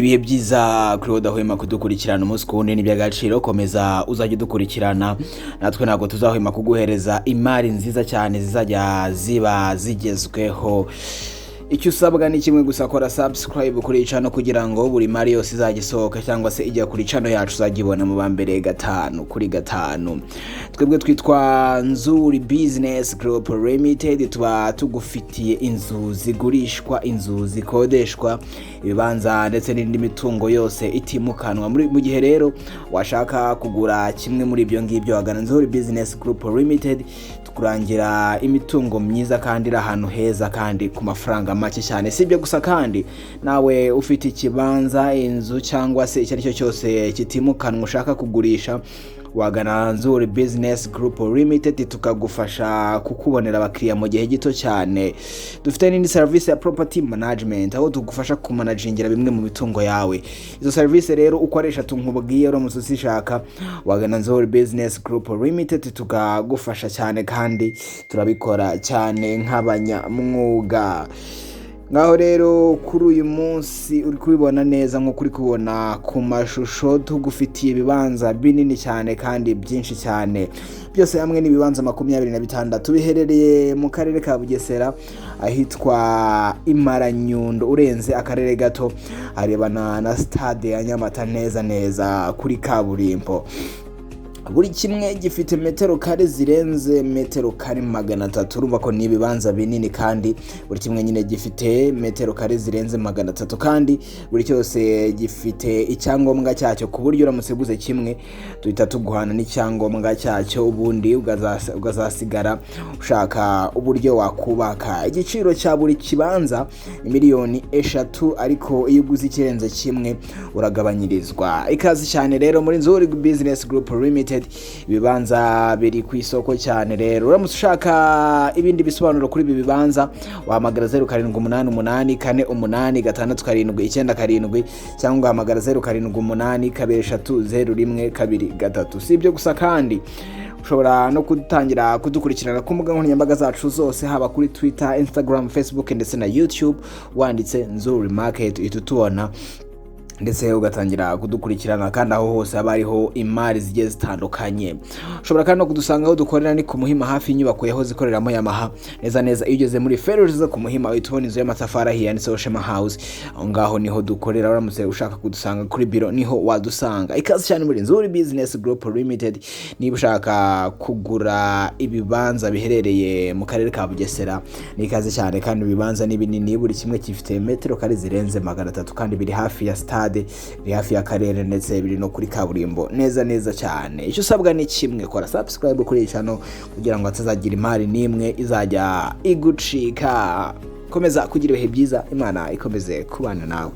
Ibihe byiza kuri wowe udahwema kudukurikirana umunsi ku wundi, ni iby'agaciro. Komeza uzajya udukurikirana, natwe ntabwo tuzahwema kuguhereza imari nziza cyane zizajya ziba zigezweho. Icyo usabwa ni kimwe gusa: kora subscribe kuri iyi channel kugira ngo buri mari yose izajya isohoka cyangwa se ijya kuri channel yacu uzajya ibona mu ba mbere gatanu kuri gatanu. Twebwe twitwa Nzuri Business Group Limited, tuba tugufitiye inzu zigurishwa, inzu zikodeshwa, ibibanza ndetse n'indi mitungo yose itimukanwa. Mu gihe rero washaka kugura kimwe muri ibyo ngibyo, wagana Nzuri Business Group Limited, tukurangira imitungo myiza kandi iri ahantu heza kandi ku mafaranga make cyane. Si ibyo gusa kandi, nawe ufite ikibanza, inzu cyangwa se icyo ari cyo cyose kitimukanwa ushaka kugurisha, wagana Nzuri Business Group Limited tukagufasha kukubonera abakiriya mu gihe gito cyane. Dufite n'indi serivisi ya property management, aho tugufasha kumanagingira bimwe mu mitungo yawe. Izo serivisi rero uko ari eshatu nkubwiye, uramutse uzishaka wagana Nzuri Business Group Limited tukagufasha cyane, kandi turabikora cyane nk'abanyamwuga. Ngaho rero kuri uyu munsi uri kubibona neza nk'uko uri kubibona ku mashusho, tugufitiye ibibanza binini cyane kandi byinshi cyane. Byose hamwe n'ibibanza 26, biherereye mu karere ka Bugesera, ahitwa Imaranyundo. Urenze akarere gato, harebana na stade ya Nyamata, neza neza kuri kaburimbo. Buri kimwe gifite metero kare zirenze metero kare 300. Urumva ko ni ibibanza binini, kandi buri kimwe nyine gifite metero kare zirenze 300, kandi buri cyose gifite icyangombwa cyacyo, ku buryo uramutse uguze kimwe duhita tuguhana n'icyangombwa cyacyo, ubundi ukazasigara ushaka uburyo wakubaka. Igiciro cya buri kibanza ni miliyoni 3, ariko iyo uguze ikirenze kimwe uragabanyirizwa. Ikaze cyane rero muri Nzuri Business Group Limited, ibibanza biri ku isoko cyane. Rero uramutse ushaka ibindi bisobanuro kuri ibi bibanza, wahamagara 0788486797 cyangwa ugahamagara 0782301223. Si ibyo gusa kandi, ushobora no gutangira kudukurikirana ku mbuga nkoranyambaga zacu zose, haba kuri Twitter, Instagram, Facebook ndetse na YouTube. Wanditse Nzuri Market uhita utubona ndetse ugatangira kudukurikirana, kandi aho hose haba hariho imari zigiye zitandukanye. Ushobora kandi no kudusanga aho dukorera, ni ku Muhima, hafi y'inyubako yahoze ikoreramo Yamaha. Neza neza iyo ugeze muri feruje zo ku Muhima, uhita ubona inzu y'amatafari ahiye yanditseho Shema House. Aho ngaho niho dukorera. Uramutse ushaka kudusanga kuri biro, niho wadusanga. Ikaze cyane muri Nzuri Business Group Limited. Niba ushaka kugura ibibanza biherereye mu karere ka Bugesera, ni ikaze cyane. Kandi ibibanza ni binini, buri kimwe gifite metero kare zirenze 300, kandi biri hafi ya stade, biri hafi y'akarere, ndetse biri no kuri kaburimbo neza neza cyane. Icyo usabwa ni kimwe: kora subscribe kuri iyi channel kugira ngo hatazagira imari n'imwe izajya igucika. Komeza kugira ibihe byiza, Imana ikomeze kubana nawe.